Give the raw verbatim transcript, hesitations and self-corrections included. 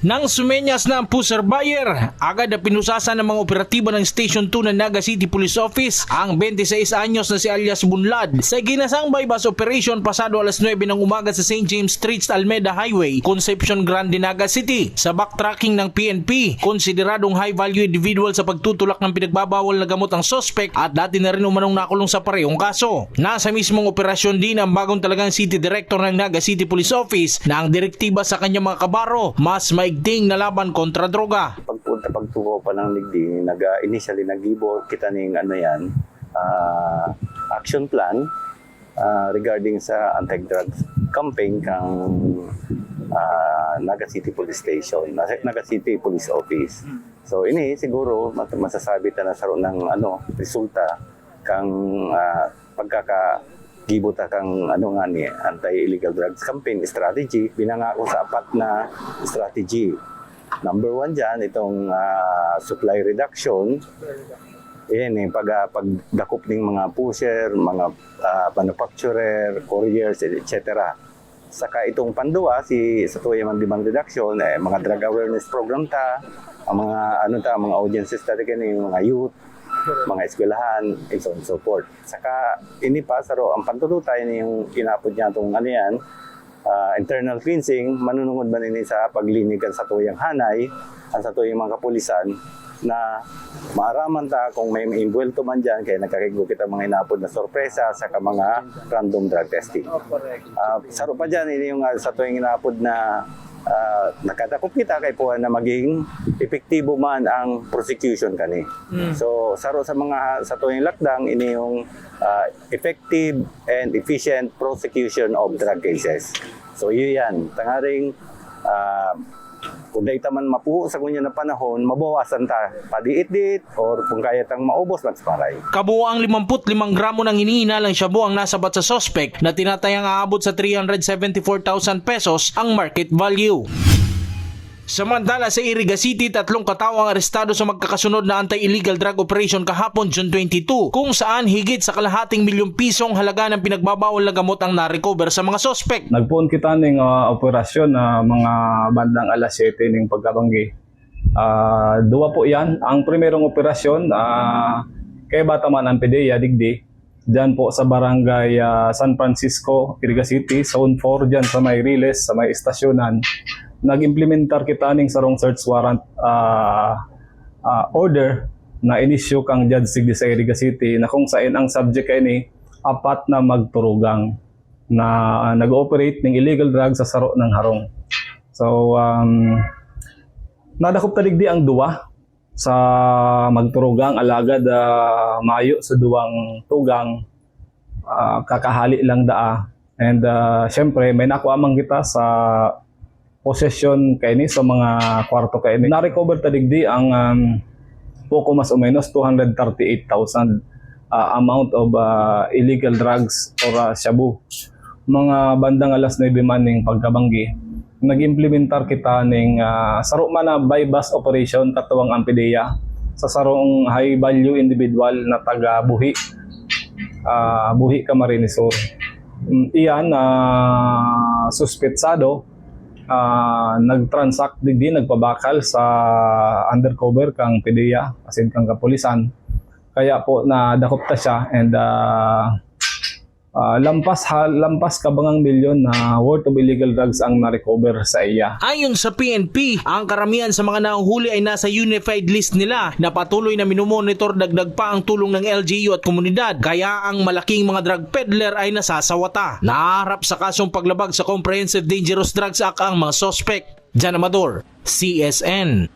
Nang sumenyas na ang pusher buyer, agad na pinusasan ng mga operatiba ng Station two ng Naga City Police Office ang twenty-six anyos na si alias Bunlad sa ginasang buy-bust operation pasado alas nuebe ng umaga sa Saint James Street, Almeda Highway, Concepcion Grande, Naga City. Sa backtracking ng P N P, konsideradong high-value individual sa pagtutulak ng pinagbabawal na gamot ang suspek at dati na rin umanong nakulong sa parehong kaso. Nasa mismong operasyon din ang bagong talagang City Director ng Naga City Police Office na ang direktiba sa kanyang mga kabaro, mas maigting na laban kontra droga. Pagpunta, pagtukaw pa ng ligdi, nag, ah, initially naggibo kita ning ano yan, ah, action plan, ah, regarding sa anti-drugs campaign kang, ah, Naga City Police Station, Naga City Police Office. So ini siguro mat-, masasabi ta na saro ng ano, resulta kang, ah, pagkakagibo ta kang ano nga ni anti-illegal drugs campaign strategy, binanga ko sa apat na strategy. Number one diyan, itong, ah, supply reduction. Yan eh, pag, ah, pagdakop ng mga pusher, mga, ah, manufacturer, couriers, et cetera. Saka itong panduwa, si, sa tuya man demand reduction, eh, mga drug awareness program ta, ang mga, ano ta, mga audiences ta, kini, mga youth, mga eskwelahan, and so on and so forth. Saka, ini pa, saro, ang pantulo tayo na yung inapod niya itong, ano yan, ah, internal cleansing, manunungod man ini sa paglinig kan sa tuyang hanay, ang sa tuyang mga kapulisan, na maaraman ta kung may maimbwelto man dyan, kaya nagkakigbo kita mga inapod na sorpresa sa ka mga random drug testing. Ah, saro pa dyan, ini yung, ah, sa tuwing inapod na, ah, nakadakop kita kay puwan na maging epektibo man ang prosecution kani. So, saro sa mga, sa tuwing lakdang, ini yung, ah, effective and efficient prosecution of drug cases. So, yun yan. Tangaring, ah, kung dai ta man mapuho sa ngunyan na panahon, mabawasan ta. Padiit-diit, or kung kaya tang maubos, magsumaray. Kabuoang limampu't limang gramo ng hinihinalang shabu ang nasabat sa suspek na tinatayang aabot sa three hundred seventy-four thousand pesos ang market value. Samantala, sa Iriga City, tatlong katao ang arestado sa magkakasunod na anti-illegal drug operation kahapon, June twenty-two, kung saan higit sa kalahating milyong pisong halaga ng pinagbabawal na gamot ang na-recover sa mga suspek. Nagpoon kita ning, ah, operasyon na mga bandang alas siyete ning pagkabanggi. Ah, duwa po yan. Ang primerong operasyon, ah, kay bata man ang PDEA digdi, dyan po sa barangay, ah, San Francisco, Iriga City, Zone four, dyan sa may Riles, sa may estasyonan. Nag-implementar kita ning sarong search warrant, ah, ah, order na inisyu kang Judge Sigdi sa Iriga City, na kung sain ang subject kaini apat na magturugang na, ah, nag-ooperate ning illegal drugs sa saro ng harong. So, um, nadakop ta digdi ang duwa sa magturugang, alagad, ah, mayo sa duwang tugang, ah, kakahali lang daa. And, ah, syempre, may nakuha man kita sa possession kaini, sa mga kwarto kaini. Na-recover ta digdi ang, um, poko mas o menos two hundred thirty-eight thousand, ah, amount of, ah, illegal drugs or, ah, shabu. Mga bandang alas nuebe man ning pagkabanggi, nag-implementar kita ning, ah, saro man na buy-bust operation katuwang ang PDEA sa sarong high value individual na taga Buhi, ah, Buhi, Camarines Sur. Mm, iyan, ah, suspetsado, ah, nag-transact digdi, nagpabakal sa undercover kang PDEA, asin kang kapulisan. Kaya po, nadakop ta siya and, ah, ah, lampas ha-, lampas kabangang milyon na worth of illegal drugs ang na-recover sa iya. Ayon sa P N P, ang karamihan sa mga nahuhuli ay nasa unified list nila na patuloy na minomonitor, dagdag pa ang tulong ng L G U at komunidad, kaya ang malaking mga drug peddler ay nasasawata. Nahaharap sa kasong paglabag sa Comprehensive Dangerous Drugs Act ang mga suspek. Jan Amador, C S N.